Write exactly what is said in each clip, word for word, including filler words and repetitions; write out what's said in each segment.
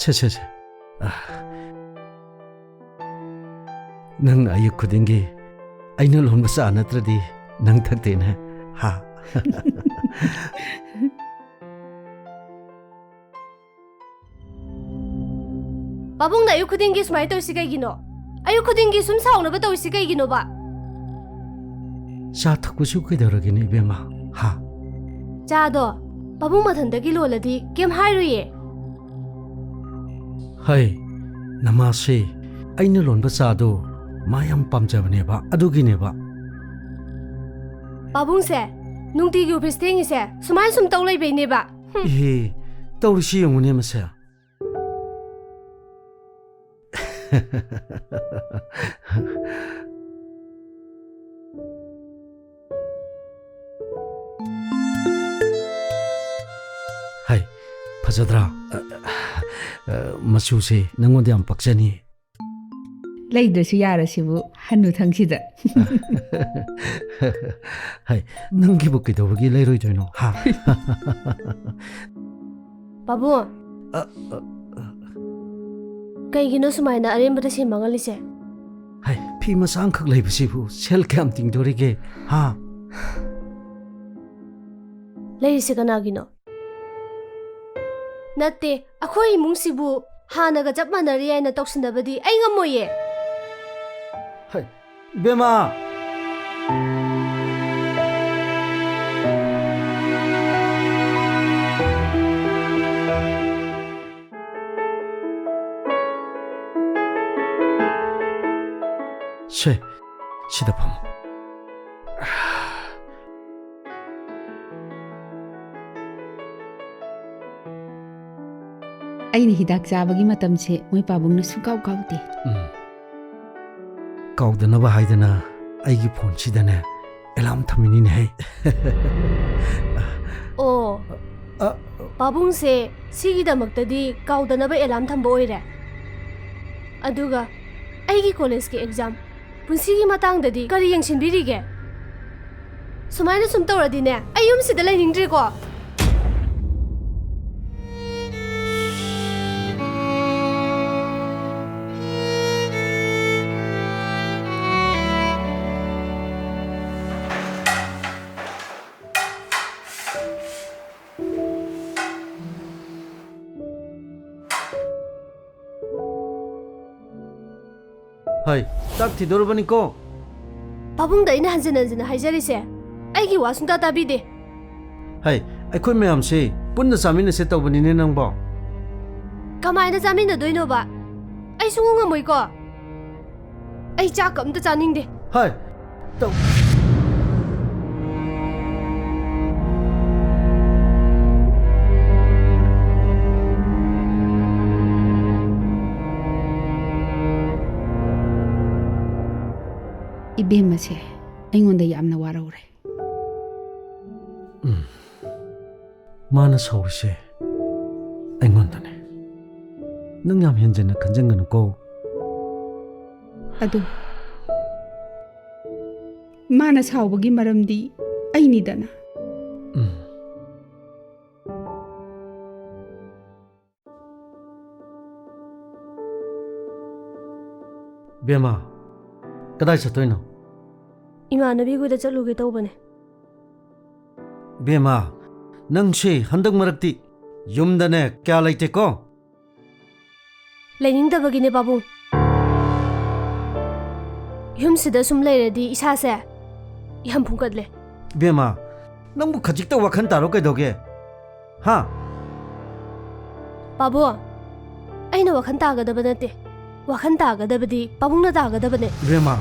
ꯁꯦ, ꯁꯦ, ꯁꯦ꯫ ꯑ, ꯅꯪꯅ ꯑꯌꯨꯛ ꯈꯨꯗꯤꯡꯒꯤ ꯑꯩꯅ ꯂꯣꯟꯕ ꯆꯥ ꯅꯠꯇ꯭ꯔꯗꯤ ꯅꯪ ꯊꯛꯇꯦꯅꯦ, ꯍꯥ? ꯄꯥꯕꯨꯡꯅ ꯑꯌꯨꯛ ꯈꯨꯗꯤꯡꯒꯤ ꯁꯨꯃꯥꯏꯅ ꯇꯧꯔꯤꯁꯤ ꯀꯩꯒꯤꯅꯣ? ꯑꯌꯨꯛ ꯈꯨꯗꯤꯡꯒꯤ ꯁꯨꯝ ꯁꯥꯎꯅꯕ ꯇꯧꯔꯤꯁꯤ ꯀꯩꯒꯤꯅꯣꯕ? ꯆꯥ ꯊꯛꯄꯁꯨ ꯀꯩꯗꯧꯔꯒꯦꯅꯦ, ꯏꯕꯦꯝꯃ? ꯍꯥ? ꯆꯥꯗꯣ ꯄꯥꯕꯨꯡ ꯃꯊꯟꯇꯒꯤ ꯂꯣꯜꯂꯗꯤ ꯀꯩꯝ ꯍꯥꯏꯔꯣꯏꯌꯦ꯫ ꯍꯩ, ꯅꯃꯥꯁꯦ, ꯑꯩꯅ ꯂꯣꯟꯕ ꯆꯥꯗꯣ ꯃꯥ ꯌꯥꯝ ꯄꯥꯝꯖꯕꯅꯦꯕ, ꯑꯗꯨꯒꯤꯅꯦꯕ꯫ ꯄꯥꯕꯨꯡꯁꯦ ꯅꯨꯡꯇꯤꯒꯤ ꯑꯣꯐꯤꯁ ꯊꯦꯡꯉꯤꯁꯦ ꯁꯨꯃꯥꯏꯅ ꯁꯨꯝ ꯇꯧ ꯂꯩꯕꯩꯅꯦꯕ꯫ ꯍꯨꯝ꯫ ꯏꯍꯦ, ꯇꯧꯔꯤꯁꯤ ꯌꯦꯡꯉꯨꯅꯦ ꯃꯁꯦ꯫ ꯍꯥꯏ, ꯐꯖꯗ꯭ꯔꯥ? ꯑ, ꯑ, ꯃꯆꯨꯁꯦ ꯅꯪꯉꯣꯟꯗ ꯌꯥꯝ ꯄꯛꯆꯅꯤ꯫ ꯂꯩꯗ꯭ꯔꯁꯨ ꯌꯥꯔꯁꯤꯕꯨ ꯍꯟꯅꯨꯊꯪꯁꯤꯗ꯫ ꯍꯥꯏ, ꯅꯪꯒꯤꯕꯨ ꯀꯩꯗꯧꯕꯒꯤ ꯂꯩꯔꯣꯏꯗꯣꯏꯅꯣ, ꯍꯥ? ꯄꯥꯕꯨꯡ, ꯑ, ꯑ, ꯑ꯫ ꯀꯩꯒꯤꯅꯣ ꯁꯨꯃꯥꯏꯅ ꯑꯔꯦꯝꯕꯗ ꯁꯦꯟ ꯃꯥꯡꯍꯜꯂꯤꯁꯦ? ꯍꯥꯏ, ꯐꯤ ꯃꯆꯥ ꯑꯃꯈꯛ ꯂꯩꯕꯁꯤꯕꯨ ꯁꯦꯜ ꯀꯌꯥꯝ ꯇꯤꯡꯗꯣꯔꯤꯒꯦ, ꯍꯥ? ꯂꯩꯔꯤꯁꯦ ꯀꯅꯥꯒꯤꯅꯣ? ꯅꯠꯇꯦ, ꯑꯩꯈꯣꯏ ꯏꯃꯨꯡꯁꯤꯕꯨ ꯍꯥꯟꯅꯒ ꯆꯞ ꯃꯥꯟꯅꯔꯤ ꯍꯥꯏꯅ ꯇꯧꯁꯤꯟꯅꯕꯗꯤ ꯑꯩ ꯉꯝꯃꯣꯏꯌꯦ꯫ ꯍꯩ, ꯏꯕꯦꯝꯃ! ꯁꯦ, ꯁꯤꯗ ꯐꯝꯃꯨ꯫ ꯑꯩꯅ ꯍꯤꯗꯥꯛ ꯆꯥꯕꯒꯤ ꯃꯇꯝꯁꯦ ꯃꯣꯏ ꯄꯥꯕꯨꯡꯅ ꯁꯨꯡꯀꯥꯎ ꯀꯥꯎꯗꯦ꯫ ꯎꯝ꯫ ꯀꯥꯎꯗꯅꯕ ꯍꯥꯏꯗꯅ ꯑꯩꯒꯤ ꯐꯣꯟꯁꯤꯗꯅꯦ ꯑꯦꯂꯥꯔꯝ ꯊꯝꯃꯤꯅꯤꯅꯦꯍꯦ꯫ ꯑꯣ, ꯑ, ꯄꯥꯕꯨꯡꯁꯦ ꯁꯤꯒꯤꯗꯃꯛꯇꯗꯤ ꯀꯥꯎꯗꯅꯕ ꯑꯦꯂꯥꯔꯝ ꯊꯝꯕ ꯑꯣꯏꯔꯦ꯫ ꯑꯗꯨꯒ ꯑꯩꯒꯤ ꯀꯣꯂꯦꯖꯀꯤ ꯑꯦꯛꯖꯥꯝ ꯄꯨꯟꯁꯤꯒꯤ ꯃꯇꯥꯡꯗꯗꯤ ꯀꯔꯤ ꯌꯦꯡꯁꯤꯟꯕꯤꯔꯤꯒꯦ? ꯁꯨꯃꯥꯏꯅ ꯁꯨꯝ ꯇꯧꯔꯗꯤꯅꯦ, ꯑꯩ ꯌꯨꯝꯁꯤꯗ ꯂꯩꯅꯤꯡꯗ꯭ꯔꯦꯀꯣ꯫ ꯍꯩ, ꯆꯥꯛ ꯊꯤꯗꯣꯔꯕꯅꯤꯀꯣ꯫ ꯄꯥꯕꯨꯡꯗ ꯑꯩꯅ ꯍꯟꯖꯤꯟ ꯍꯟꯖꯤꯟ ꯍꯥꯏꯖꯔꯤꯁꯦ, ꯑꯩꯒꯤ ꯋꯥ ꯁꯨꯡꯇꯥ ꯇꯥꯕꯤꯗꯦ꯫ ꯍꯩ, ꯑꯩꯈꯣꯏ ꯃꯌꯥꯝꯁꯦ ꯄꯨꯟꯅ ꯆꯥꯃꯤꯟꯅꯁꯦ ꯇꯧꯕꯅꯤꯅꯦ ꯅꯪꯕꯣ꯫ ꯀꯃꯥꯏꯅ ꯆꯥꯃꯤꯟꯅꯗꯣꯏꯅꯣꯕ? ꯑꯩ ꯁꯨꯡꯉꯝ ꯉꯝꯃꯣꯏꯀꯣ꯫ ꯑꯩ ꯆꯥꯛꯀ ꯑꯝꯇ ꯆꯥꯅꯤꯡꯗꯦ꯫ ꯍꯩ, ꯇꯧ-, ꯏꯕꯦꯝꯃꯁꯦ ꯑꯩꯉꯣꯟꯗ ꯌꯥꯝꯅ ꯋꯥꯔꯧꯔꯦ꯫ ꯎꯝ꯫ ꯃꯥꯅ ꯁꯥꯎꯔꯤꯁꯦ ꯑꯩꯉꯣꯟꯗꯅꯦ꯫ ꯅꯪ ꯌꯥꯝ ꯍꯦꯟꯖꯟꯅ ꯈꯟꯖꯟꯒꯅꯨꯀꯣ꯫ ꯑꯗꯨ ꯃꯥꯅ ꯁꯥꯎꯕꯒꯤ ꯃꯔꯝꯗꯤ ꯑꯩꯅꯤꯗꯅ꯫ ꯎꯝ꯫ ꯕꯦꯝꯃ, ꯀꯗꯥꯏ ꯆꯠꯇꯣꯏꯅꯣ? ꯏꯃꯥꯟꯅꯕꯤ ꯈꯣꯏꯗ ꯆꯠꯂꯨꯒꯦ ꯇꯧꯕꯅꯦ꯫ ꯕꯦꯝꯃ, ꯅꯪꯁꯦ ꯍꯟꯗꯛ ꯃꯔꯛꯇꯤ ꯌꯨꯝꯗꯅꯦ ꯀꯌꯥ ꯂꯩꯇꯦꯀꯣ? ꯂꯩꯅꯤꯡꯗꯕꯒꯤꯅꯦ ꯄꯥꯕꯨꯡ꯫ ꯌꯨꯝꯁꯤꯗ ꯁꯨꯝ ꯂꯩꯔꯗꯤ ꯏꯁꯥꯁꯦ ꯏꯍꯝ ꯐꯨꯡꯒꯠꯂꯦ꯫ ꯕꯦꯝꯃ, ꯅꯪꯕꯨ ꯈꯖꯤꯛꯇ ꯋꯥꯈꯜ ꯇꯥꯔꯣ ꯀꯩꯗꯧꯒꯦ? ꯍꯥ? ꯄꯥꯕꯨꯡ, ꯑꯩꯅ ꯋꯥꯈꯜ ꯇꯥꯒꯗꯕ ꯅꯠꯇꯦ꯫ ꯋꯥꯈꯜ ꯇꯥꯒꯗꯕꯗꯤ ꯄꯥꯕꯨꯡꯅ ꯇꯥꯒꯗꯕꯅꯦ꯫ ꯏꯕꯦꯝꯃ,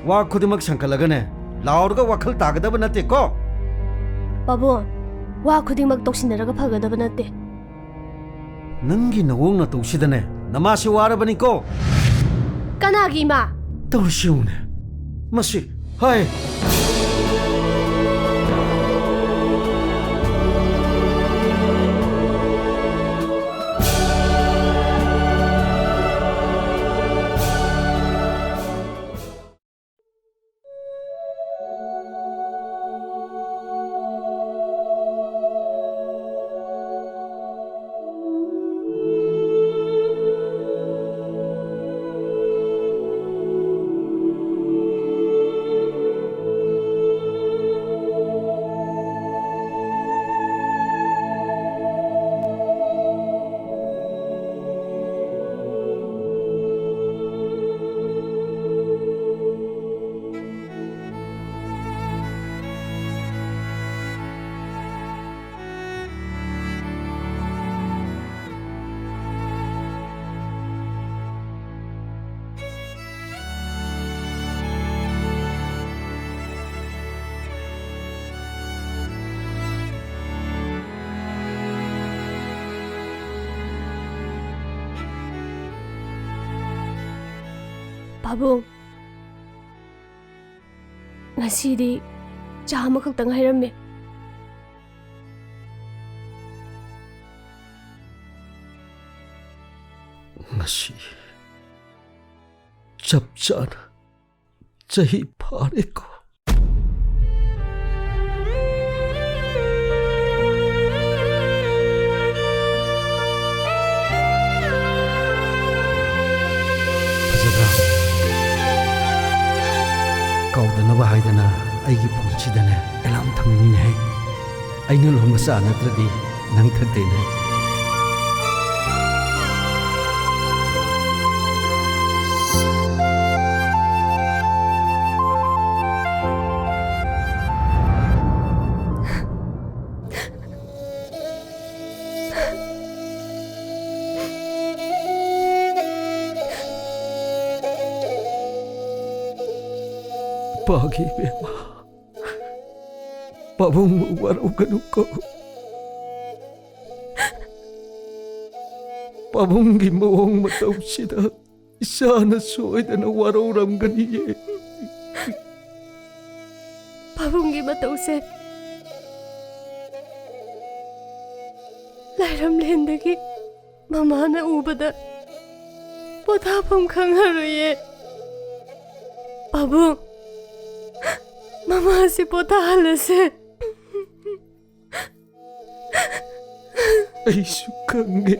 ꯋꯥ ꯈꯨꯗꯤꯡꯃꯛ ꯁꯥꯡꯒꯠꯂꯒꯅꯦ, ꯂꯥꯎꯔꯒ ꯋꯥꯈꯜ ꯇꯥꯒꯗꯕ ꯅꯠꯇꯦꯀꯣ꯫ ꯄꯥꯕꯨꯡ, ꯋꯥ ꯈꯨꯗꯤꯡꯃꯛ ꯇꯧꯁꯤꯟꯅꯔꯒ ꯐꯒꯗꯕ ꯅꯠꯇꯦ꯫ ꯅꯪꯒꯤ ꯅꯋꯣꯡ ꯅꯇꯧꯁꯤꯗꯅꯦ, ꯅꯃꯥꯁꯦ ꯋꯥꯔꯕꯅꯤꯀꯣ꯫ ꯀꯅꯥꯒꯤ ꯏꯃꯥ? ꯇꯧꯔꯤꯁꯤ ꯌꯦꯡꯉꯨꯅꯦ꯫ ꯃꯁꯤ, ꯍꯥꯏ꯫ ꯄꯥꯕꯨꯡ, ꯉꯁꯤꯗꯤ ꯆꯥ ꯑꯃꯈꯛꯇꯪ ꯍꯩꯔꯝꯃꯦ꯫ ꯉꯁꯤ ꯆꯞ ꯆꯥꯅ ꯆꯍꯤ ꯐꯥꯔꯦꯀꯣ꯫ ꯐꯖꯕ꯭ꯔꯥ? ꯀꯥꯎꯗꯅꯕ ꯍꯥꯏꯗꯅ ꯑꯩꯒꯤ ꯐꯣꯟꯁꯤꯗꯅꯦ ꯑꯦꯂꯥꯝ ꯊꯝꯃꯤꯅꯤꯅꯦꯍꯦ꯫ ꯑꯩꯅ ꯂꯣꯟꯕ ꯆꯥ ꯅꯠꯇ꯭ꯔꯗꯤ ꯅꯪ ꯊꯛꯇꯦꯅꯦ꯫ ꯄꯥꯒꯤ ꯏꯕꯦꯝꯃ, ꯄꯥꯕꯨꯡꯕꯨ ꯋꯥꯔꯧꯒꯅꯨꯀꯣ꯫ ꯄꯥꯕꯨꯡꯒꯤ ꯃꯑꯣꯡ ꯃꯇꯧꯁꯤꯗ ꯏꯆꯥꯅ ꯁꯣꯏꯗꯅ ꯋꯥꯔꯧꯔꯝꯒꯅꯤꯌꯦ꯫ ꯄꯥꯕꯨꯡꯒꯤ ꯃꯇꯧꯁꯦ ꯂꯥꯏꯔꯝꯂꯦꯟꯗꯒꯤ ꯃꯃꯥꯅ ꯎꯕꯗ ꯄꯣꯊꯥꯐꯝ ꯈꯪꯉꯔꯣꯏꯌꯦ꯫ ꯄꯥꯕꯨꯡ, ꯃꯃꯥꯁꯦ ꯄꯣꯊꯥꯍꯜꯂꯁꯦ꯫ ꯑꯩꯁꯨ ꯈꯪꯉꯦ꯫